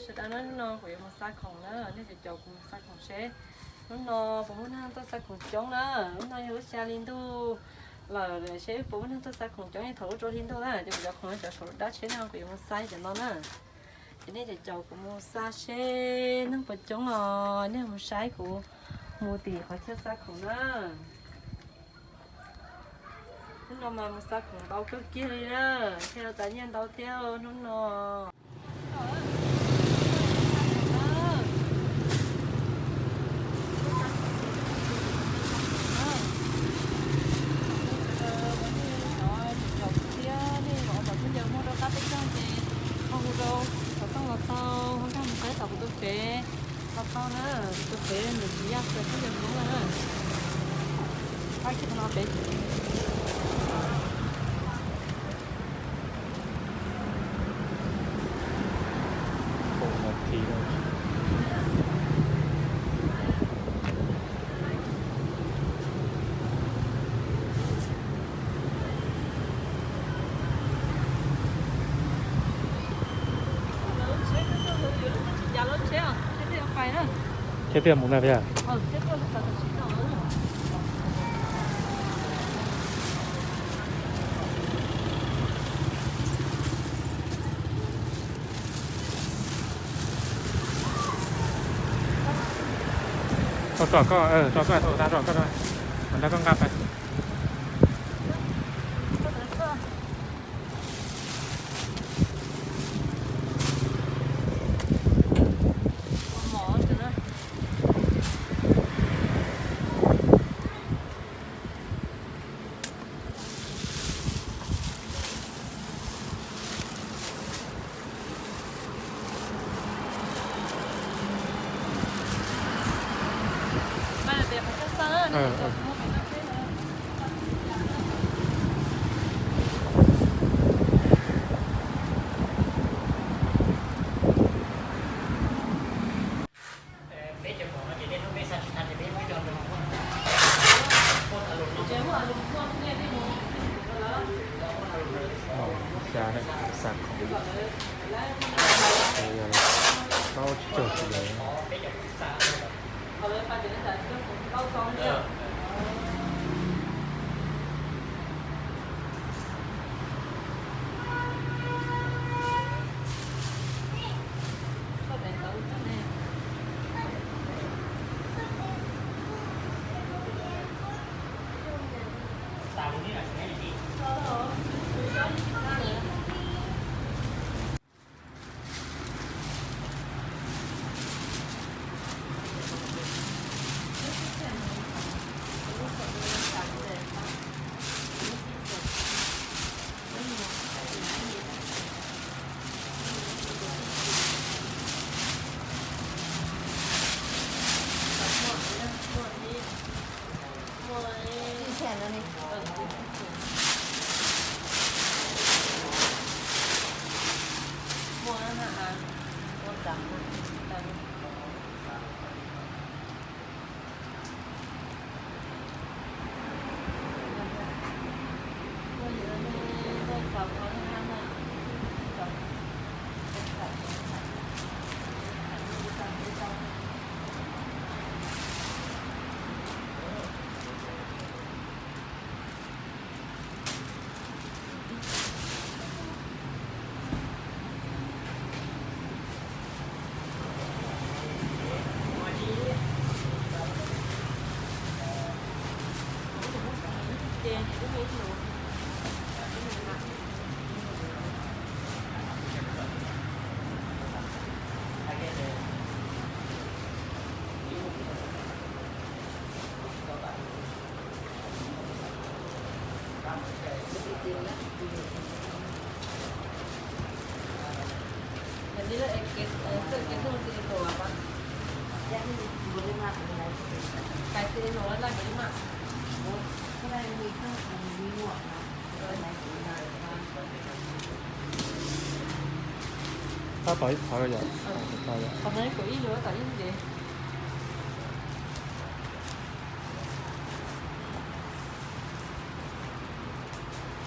Sawv daws na, hnub no kuv yuav mus xa khoom na, nej caum kuv mus xa khoom seb hnub no puas muaj neeg tuaj xa khoom coob na. Hnub no yog lub xya hli ntuj lawm, seb puas muaj neeg tuaj xa khoom coob li thaum ub rau hli ntuj na. Ces kuv cov khoom no cov saum dab tsheb no kuv yuav mus xa cov no na. Ces nej caum kuv mus xa seb neeg puas coob os, nej mus saib kuv mus tim qhov chaw xa khoom na. Hnub no mas mus xa khoom ntau kawg kiag li na, thiaj tau nyiaj ntau thiab hnub no. Thiab nej los tom xub ncaws muag rau qab peb caug ces ho hu rau xov tooj los tau, ho nkag mus saib tom kuv tus fev los tau na, kuv tus fev nws tsis yaj xwb, kuj yog Hmoob na. Pab kiag no pem. Thiab twb mus na thiab. Tso koj, tso koj, tso koj, tso koj nqa pais. Xa khoom, plaub tsib caug tsis lawm. Tab tom ib qhov yom. Qhov no ib puas ib lus, tab tom ib ntev.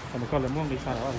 Qhov no koj lawv muab nqi xa los?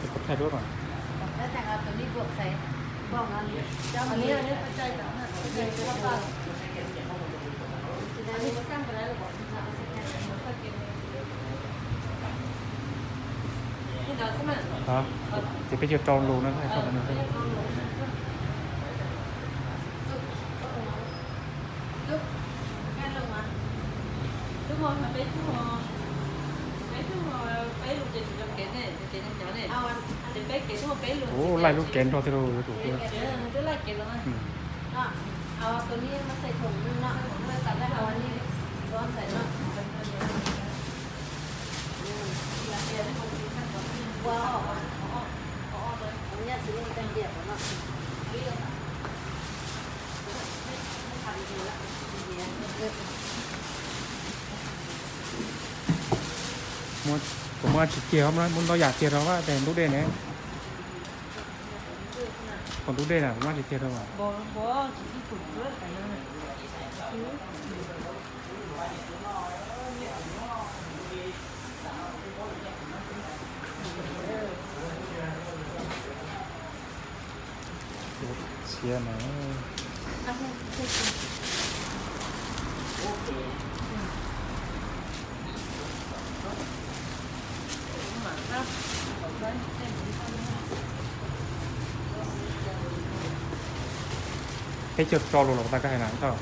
Tus kuv thaij duab mas. Ces peb cog rau lus no. Ua laij lub kev nrog thiab lauj, yuav tsum. Kuv muab tsis tiag, muab ntau yam tiag rau ces ntub dej ne. Kuv ntub dej na, kuv muab tsis tiag rau. Txiav na. Peb cog rau lus los tag koj hais na tau.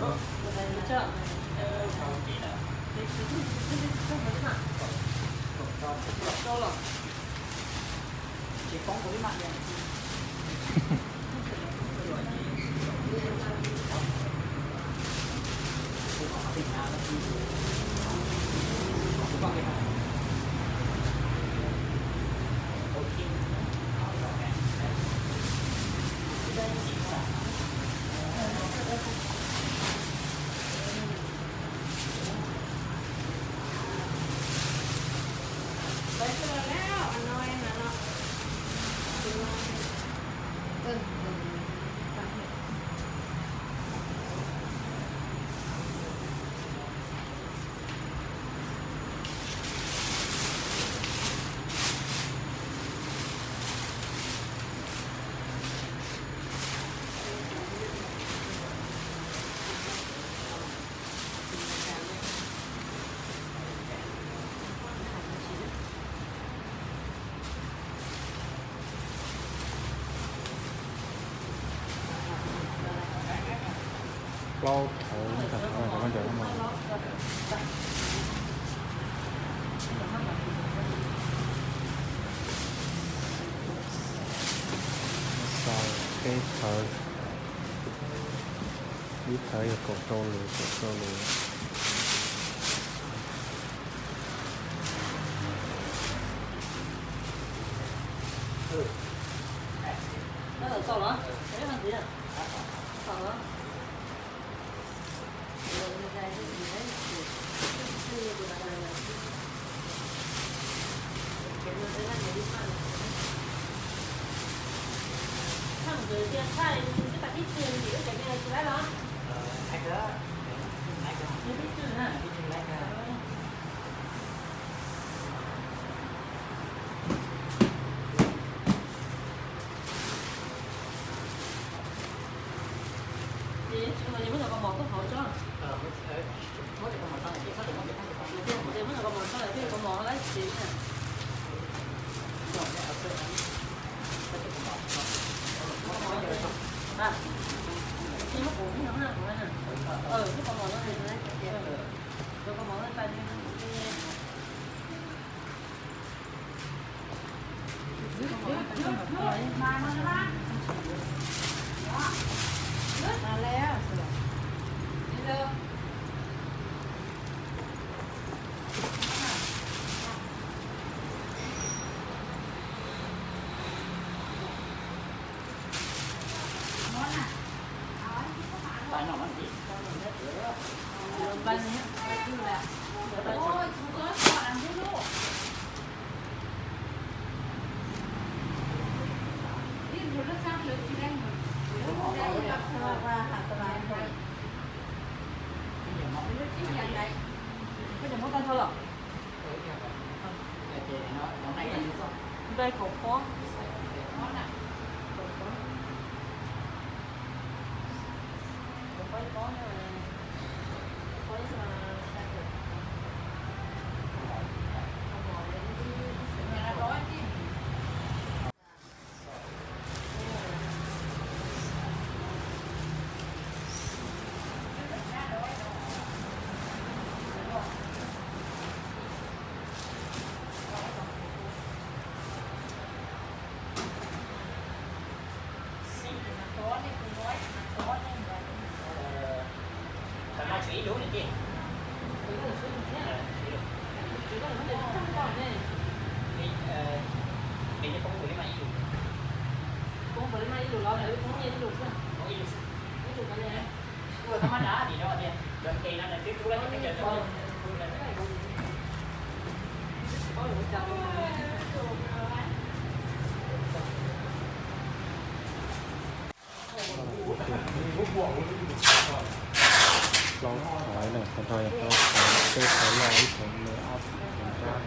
Plaub thawv, thawv no cov koj ncaws no. Sau peb thawv, ib thawv yog kaum rau lus, kaum rau lus. Npaj kaum pob. Plaub thawv na, thawv rau yog plaub thawv, peb thawv loj, ib thawv me, ob thawv nrab.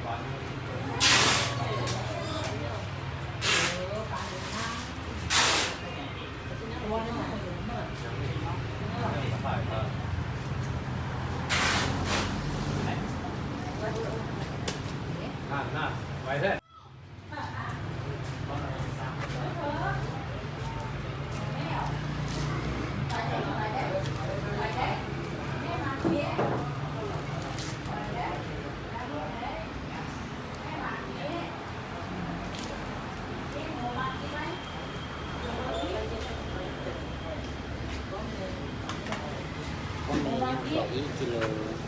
Pob me nyob kaum ib kis lus.